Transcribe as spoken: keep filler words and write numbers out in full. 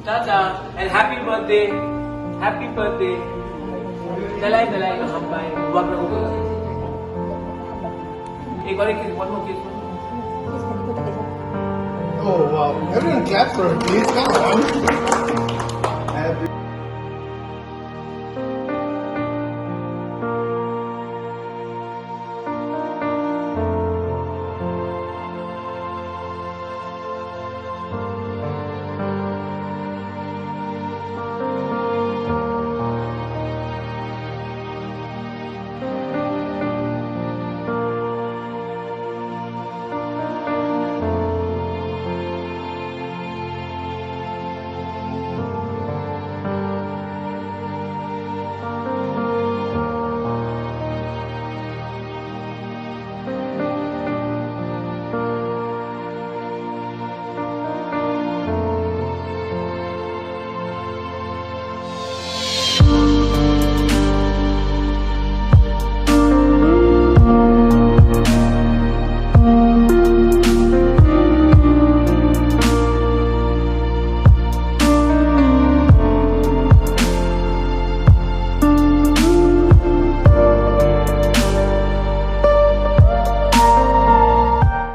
Tata, and happy birthday. Happy birthday. Dalai, dalai, hambai. Wak na ko. Ek baar ek one more kiss. Oh, wow. Everyone clap for her, please. Come on.